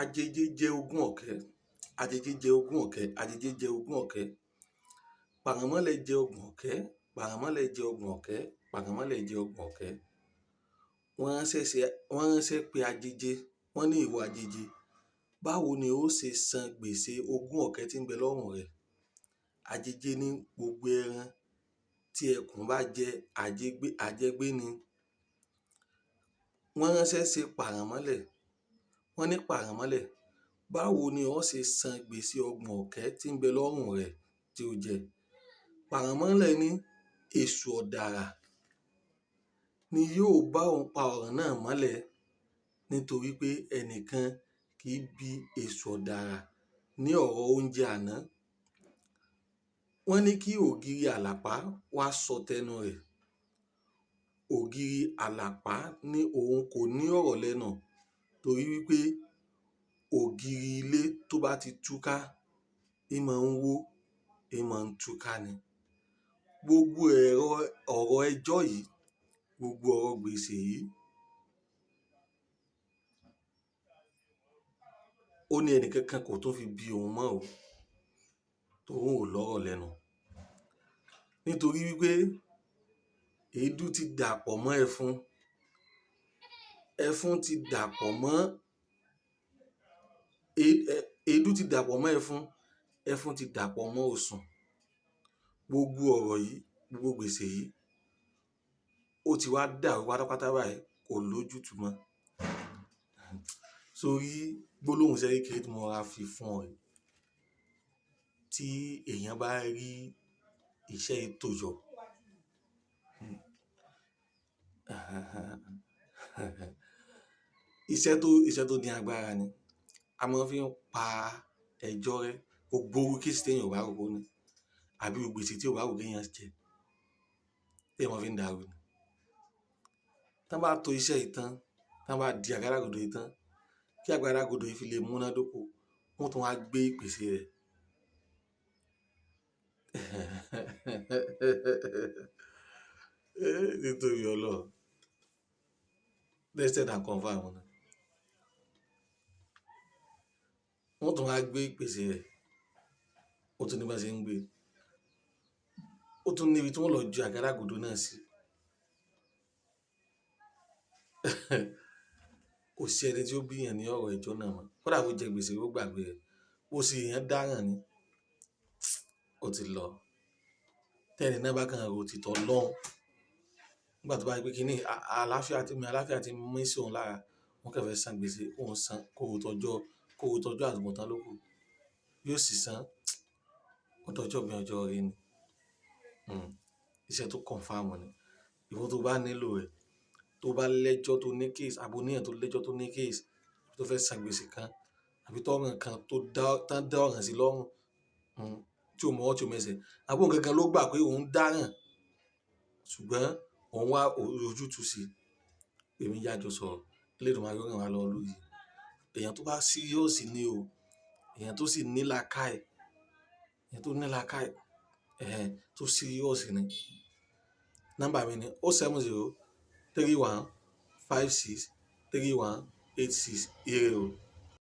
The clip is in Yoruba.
Ajẹjẹ jẹ ogún ọ̀kẹ́, ajẹjẹ jẹ ogún ọ̀kẹ́, ajẹjẹ jẹ ogún ọ̀kẹ́. Pàrànmọ́lẹ̀ jẹ ọgbọ̀n ọ̀kẹ́, pàrànmọ́lẹ̀ jẹ ọgbọ̀n ọ̀kẹ́, pàrànmọ́lẹ̀ jẹ ọgbọ̀n ọ̀kẹ́. Wọ́n ránṣẹ́ sí, wọ́n ránṣẹ́ pé ajẹjẹ, wọ́n ní ìwọ ajẹjẹ, báwo ni ó ṣe san gbèsè ogún ọ̀kẹ́ tí ń bẹ lọ́rùn rẹ? Ajẹjẹ ní gbogbo ẹran tí ẹkùn bá jẹ, àjẹgbé, àjẹgbé ni. Wọ́n ránṣẹ́ sí pàrànmọ́lẹ̀, wọ́n ní pàrànmọ́lẹ̀, báwo ni ó ṣe san gbèsè ọgbọ̀n ọ̀kẹ́ tí ń bẹ lọ́rùn rẹ tí ó jẹ? Pàrànmọ́lẹ̀ ní èṣù ọ̀dàrà ni yóò bá òun pa ọ̀ràn náà mọ́lẹ̀, nítorí pé ẹnìkan kì í bi èṣù ọ̀dàrà ní ọ̀rọ̀ oúnjẹ àná. Wọ́n ní kí ògiri àlàpá wá sọ tẹnu rẹ̀. Ògiri àlàpá ní òun kò ní ọ̀rọ̀ lẹ́nu, torí wípé ògiri ilé tó bá ti túká, í máa ń wó, í máa ń túká ni. Gbogbo ẹ̀rọ ọ̀rọ̀ ẹjọ́ yìí, gbogbo ọ̀rọ̀ gbèsè yìí, ó ní ẹnìkankan kò tó fi bi òun mọ́ o, torí òun ò lọ́rọ̀ lẹ́nu. Nítorí wípé èédú ti dàpọ̀ mọ́ ẹfun, ẹfun ti dàpọ̀ mọ́ èédú ti dàpọ̀ mọ́ ẹfun, ẹfun ti dàpọ̀ mọ́ osùn. Gbogbo ọ̀rọ̀ yìí, gbogbo gbèsè yìí, ó ti wá dàrú pátápátá báyìí, kò lójútùú mọ́. Sórí gbólóhùn iṣẹ́ kékeré tí mo rọra fi fún ọ yìí, tí èèyàn bá rí iṣẹ́ yìí tò jọ, iṣẹ́ tó ní agbára ni. A máa ń fi pa ẹjọ́ rẹ́, gbogbo irú case téèyàn ò bá rò pó ní, àbí gbogbo gbèsè tí ò bá wù kéèyàn jẹ, téèyàn máa fi ń dàrú ni. Tán bá to iṣẹ́ yìí tán, tán bá di àgádágodo yìí tán, kí àgádágodo yìí fi lè múnádóko, wọ́n tún wá gbé ìpèsè rẹ̀. Nítorí Ọlọ́run. Tested and confirmed ni. Wọ́n tún wá gbé ìpèsè rẹ̀. Ó tún ní bá ṣe ń gbé. Ó tún níbi tí wọ́n lọ ju àgádágodo náà sí. Kò sí ẹni tí ó bíyàn ní ọ̀rọ̀ ẹjọ́ náà mọ́. Kódà bó jẹ gbèsè, ó gbàgbé rẹ̀. Bó sì èèyàn dáràn ni, ó ti lọ. Tẹ́ni náà bá kàn ro tìtọ́ lọ́hùn. Nígbà tó bá rí pé kíní, àlàáfíà tí mi, àlàáfíà tí mí sí òun lára, wọ́n kàn fẹ́ san gbèsè, kóun san, kó ro tọjọ́, kó ro tọjọ́ àtúbọ̀tán ló kù. Yóò sì san. Ó dọjọ́ mi ọjọ́ ire ni. Iṣẹ́ tó confirm ni. Ìwọ tó bá nílò rẹ̀, tó bá lẹ́jọ́ tó ní case, àbí ó níyàn tó lẹ́jọ́ tó ní case, tó fẹ́ san gbèsè kan, àbí tọ́ràn kan tó dá, tán dá ọ̀ràn sí lọ́rùn, tí ò mọwọ́ tí ò mẹsẹ̀, àbí òun gangan ló gbà pé òun dáràn, ṣùgbọ́n òun wá ojútùú sí i. Èmi jẹ́ àjọ sọ̀rọ̀, Elédùmarè ó ràn wá lọ́wọ́ lórí. Èèyàn tó bá serious ni o, èèyàn tó sì ní làákàyè, èèyàn tó ní làákàyè, tó serious ni. Nọ́mbà mi ni 070 31 56 31 86. Ire o.